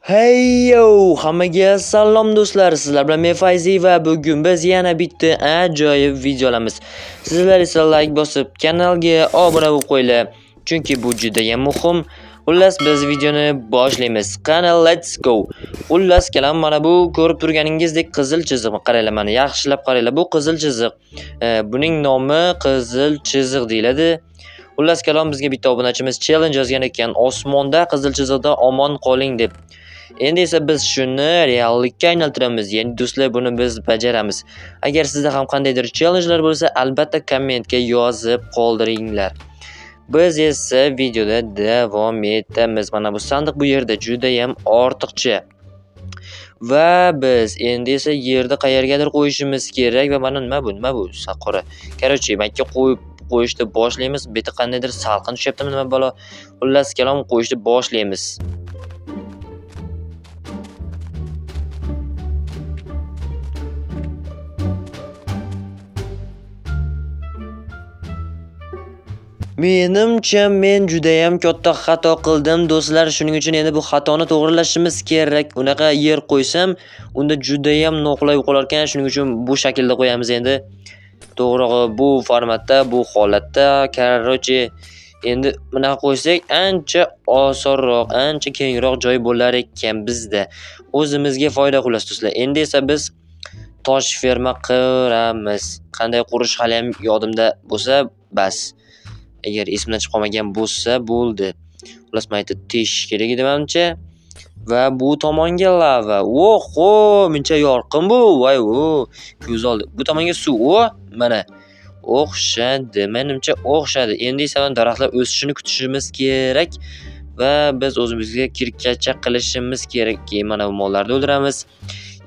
Hey yo, hammaga salom do'stlar. Sizlar bilan men Fayzi va bugun biz yana bitta ajoyib video olamiz. Sizlar esa like bosib, kanalga obuna bo'lib qo'yinglar, chunki bu juda ham muhim. Xullas, biz videoni boshlaymiz. Qani, let's go. Xullas, kalam mana bu ko'rib turganingizdek qizil chiziq. Qaranglar, mana yaxshilab qaranglar. Bu qizil chiziq. Buning nomi qizil chiziq deyiladi. Xullas, kalom bizga bitta obunachimiz challenge yozgan ekan. Osmonda qizil chiziqda omon qoling deb. Endi esa biz shuni reallikka aylantiramiz. Ya'ni do'stlar, buni biz bajaramiz. Agar sizda ham qandaydir challengelar bo'lsa, albatta kommentga yozib qoldiringlar. Biz esa videoda davom etamiz. Mana bu sandiq bu yerda juda ham ortiqcha. Va biz endi esa yerni qayergadir qo'yishimiz kerak va mana nima bu? Nima bu? Qora. Короче, makka qo'yib qo'yishni boshlaymiz. Bu yerda qandaydir salqin tushyaptimi nima balo? Xullas, kalom qo'yishni boshlaymiz. Menimcha, men judayam katta xato qildim do'stlar. Shuning uchun endi bu xatoni to'g'rilashimiz kerak. Unaqa yer qo'ysam, unda judayam noqulay qolar ekan. Shuning uchun bu shaklda qo'yamiz endi. To'g'rig'i bu formatda, bu holatda, короче, endi bunaqa qo'ysak ancha osonroq, ancha kengroq joy bo'lar ekan bizda. O'zimizga foyda xullas do'stlar. Endi esa biz tosh ferma quramiz. Qanday qurish hali ham yodimda bo'lsa, bas. Agar esimdan chiqib qolmagan bo'lsa, bo'ldi. Xullas, mana yerda teshish kerak edi menimcha. Va bu tomonga lava. Oho, muncha yorqin bu. Voy, o, ko'z oldi. Bu tomonga suv. O, mana. O'xshadi, menimcha o'xshadi. Endi esa mana daraxtlar o'sishini kutishimiz kerak va biz o'zimizga kirkacha qilishimiz kerak. Keyin mana bu mollarni o'ldiramiz.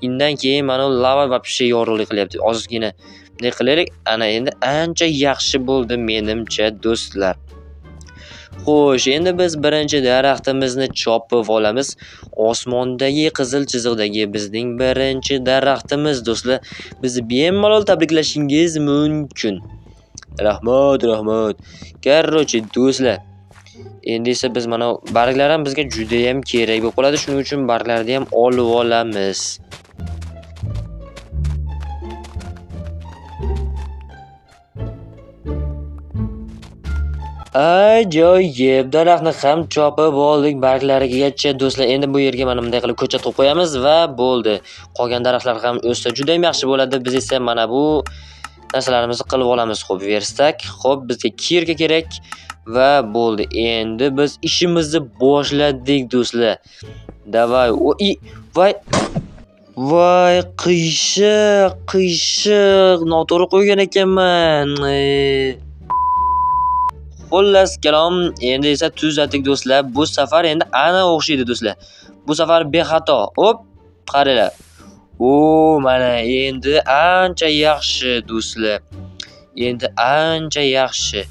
Undan keyin mana bu lava вообще yorug'lik qilyapti. Ozgina bunday qilaylik. Ana endi ancha yaxshi bo'ldi menimcha do'stlar. Xo'sh, endi biz birinchi daraxtimizni chopib olamiz. Osmondagi qizil chiziqdagi bizning birinchi daraxtimiz do'stlar. Bizni bemalol tabriklashingiz mumkin. Rahmat, rahmat. Короче, do'stlar, endi esa biz mana barglar ham bizga juda ham kerak bo'lib qoladi. Shuning uchun barglarni ham olib olamiz. Ajoyib, daraxtni ham chopib oldik barglarigacha do'stlar. Endi bu yerga mana bunday qilib ko'chat qo'yib qo'yamiz va bo'ldi. Qolgan daraxtlar ham o'ssa juda ham yaxshi bo'ladi. Biz esa mana bu narsalarimizni qilib olamiz. Xo'p, verstak, xo'p, bizga kirka kerak va bo'ldi. Endi biz ishimizni boshladik do'stlar. Davay, o, i, voy. Voy, qiyshiq, qiyshiq, noto'g'ri qo'ygan ekanman. Xullas kalom, endi esa tuzatdik do'stlar. Bu safar endi ana o'xshaydi do'stlar. Bu safar bexato. Hop, qaranglar. O, mana endi ancha yaxshi do'stlar. Endi ancha yaxshi.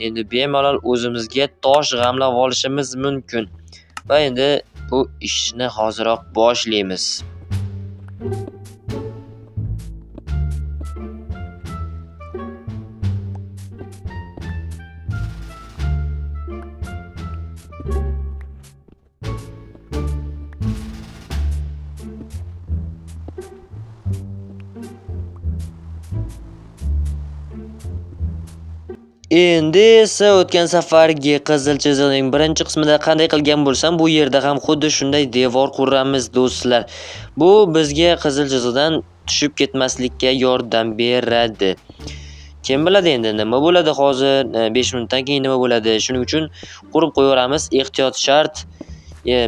Endi bemalol o'zimizga tosh g'amlab olishimiz mumkin. Va endi bu ishni hoziroq boshlaymiz. Endi esa o'tgan safargi qizil chiziqning birinchi qismida qanday qilgan bo'lsam, bu yerda ham xuddi shunday devor quramiz do'stlar. Bu bizga qizil chiziqdan tushib ketmaslikka yordam beradi. Kim biladi endi nima bo'ladi hozir, 5 minutdan keyin nima bo'ladi. Shuning uchun qurib qo'yaveramiz, ehtiyot shart.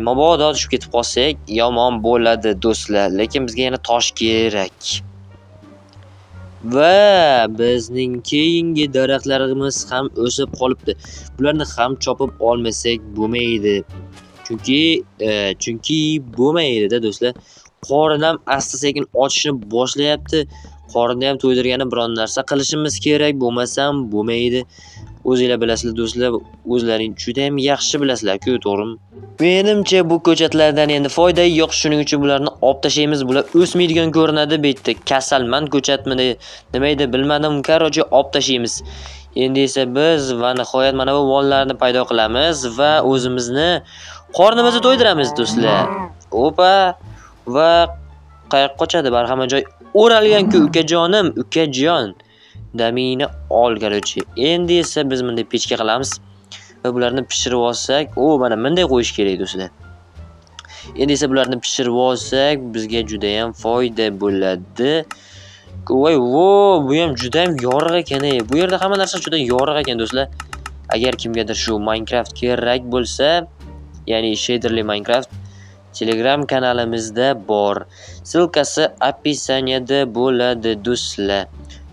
Mabodo tushib ketib qolsak, yomon bo'ladi do'stlar. Lekin bizga yana tosh kerak. Va bizning keyingi daraxtlarimiz ham o'sib qolibdi. Bularni ham chopib olmasak bo'lmaydi. Chunki bo'lmaydi-da do'stlar. Qorin ham asta-sekin ochishni boshlayapti. Qorinni ham to'ydirgani biron narsa qilishimiz kerak, bo'lmasam bo'lmaydi. O'zinglar bilasizlar do'stlar, o'zlaring juda ham yaxshi bilasizlar-ku, to'g'rimi? Menimcha bu ko'chatlardan endi foyda yo'q, shuning uchun bularni olib tashlaymiz. Bular o'smaydigan ko'rinadi bu yerda. Kasalman ko'chatmi nima edi bilmadim. Короче, olib tashlaymiz. Endi esa biz va nihoyat mana bu mollarni paydo qilamiz va o'zimizni qornimizni to'ydiramiz do'stlar. Opa va qayoqqa qochadi? Bari hamma joy o'ralgan-ku, ukajonim, ukajon. Damingni ol, короче. Endi esa biz bunday pechka qilamiz va bularni pishirib olsak, o, mana bunday qo'yish kerak do'stlar. Endi esa bularni pishirib olsak, bizga juda ham foyda bo'ladi. Voy, vo, bu ham juda ham yorug' ekan-ey. Bu yerda hamma narsa juda yorug' ekan do'stlar. Agar kimgadir shu Minecraft kerak bo'lsa, ya'ni shaderli Minecraft Telegram kanalimizda bor. Ссылка si описание da bo'ladi do'stlar.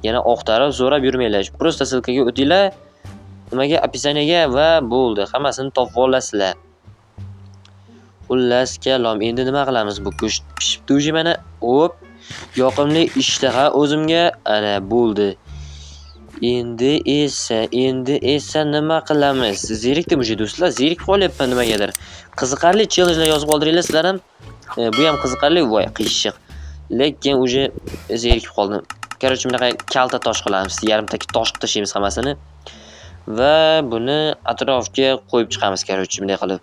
Yana oqtarib so'rab yurmanglar. Просто ссылка ga o'tinglar. Nimaga? Описание ga va bo'ldi. Hammasini topib olasizlar. Xullas kalom, endi nima qilamiz? Bu go'sht pishibdi уже mana. Hop. Yoqimli ishtaha o'zimga. Ana bo'ldi. Endi esa nima qilamiz? Zerikdim уже do'stlar, zerikib qolyapman nimagadir. Qiziqarli challengelar yozib qoldiringlar sizlar ham. Bu ham qiziqarli, voy qiyshiq. Lekin уже zerikib qoldim. Короче, bunaqa kalta tosh qilamiz. Yarimta tosh qilib tashlaymiz hammasini. Va buni atrofga qo'yib chiqamiz, короче, bunday qilib.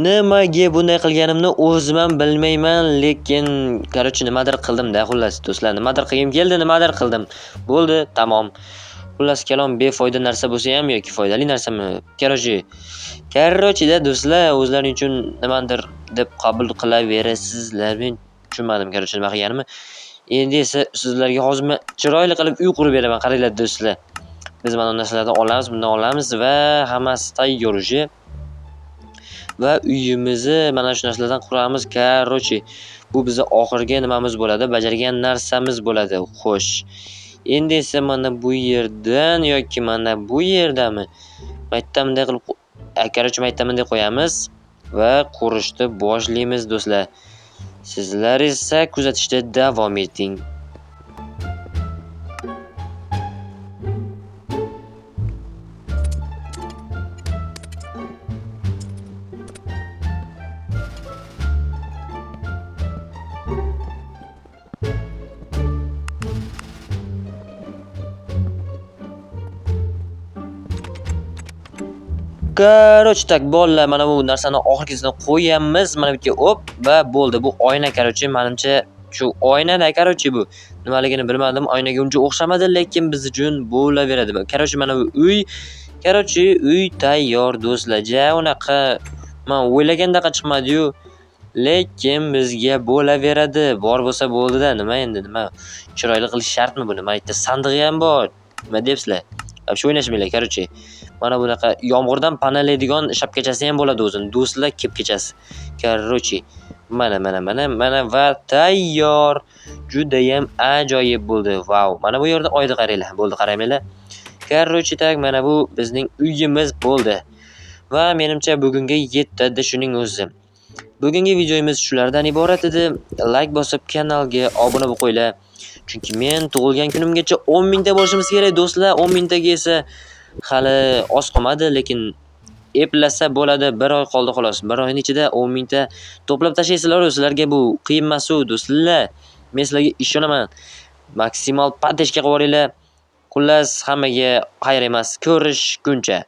Nimaga bunday qilganimni o'zim ham bilmayman, lekin короче nimadir qildim-da, xullas do'stlar, nimadir qilgim keldi, nimadir qildim. Bo'ldi, tamom. Xullas kalom, befoyda narsa bo'lsa ham yoki foydali narsami? Короче-da do'stlar, o'zlaring uchun nimadir deb qabul qilaverasizlar. Men tushunmadim, короче, nima qilganimni. Endi esa sizlarga hozir men chiroyli qilib uy qurib beraman, qaranglar do'stlar. Biz mana bu narsalardan olamiz, bundan olamiz va hammasi tayyor уже. Va uyimizni mana shu narsalardan quramiz. Короче, bu bizni oxirgi nimamiz bo'ladi, bajargan narsamiz bo'ladi. Xo'sh. Endi esa mana bu yerdan yoki mana bu yerdami? Maytdan bunday qilib, короче, maytdan bunday qo'yamiz va qurishni boshlaymiz do'stlar. Sizlar esa kuzatishda davom eting. Короче, так bolalar, mana bu narsani oxirgisini qo'yamiz. Mana bu yerga op va bo'ldi. Bu oyna, короче, menimcha shu oynada, короче, bu nimaligini bilmadim. Oynaga uncha o'xshamadi, lekin biz uchun bo'laveradi. Короче, mana bu uy, короче, uy tayyor do'stlar. Ja unaqa men o'ylagandaqa chiqmadi-yu, lekin bizga bo'laveradi. Bor bo'lsa bo'ldi-da, nima endi, nima chiroyli qilish shartmi buni? Mana yerda sandig'i ham bor. Nima deyapsizlar? Вообще o'ynashmanglar, короче. Mana bunaqa yomg'irdan panalaydigan shapkachasi ham bo'ladi o'zini do'stlar, kepkachasi. Короче, mana mana mana mana va tayyor. Judayam ajoyib bo'ldi. Vau. Mana bu yerda oyni qaranglar. Bo'ldi, qaramanglar. Короче, так mana bu bizning uyimiz bo'ldi. Va menimcha bugunga yetadi shuning o'zi. Bugungi videomiz shulardan iborat edi. Like bosib kanalga obuna bo'lib qo'yinglar. Chunki men tug'ilgan kunimgacha 10 mingta bo'lishimiz kerak do'stlar. 10 mingtaga esa hali oz qolmadi, lekin eplasa bo'ladi. 1 oy qoldi xolos. 1 oyning ichida 10 mingta to'plab tashlaysizlar-u, sizlarga bu qiyin emas-u do'stlar. Men sizlarga ishonaman. Maksimal поддержка qilib yuboringlar. Xullas, hammaga xayr emas, ko'rishguncha.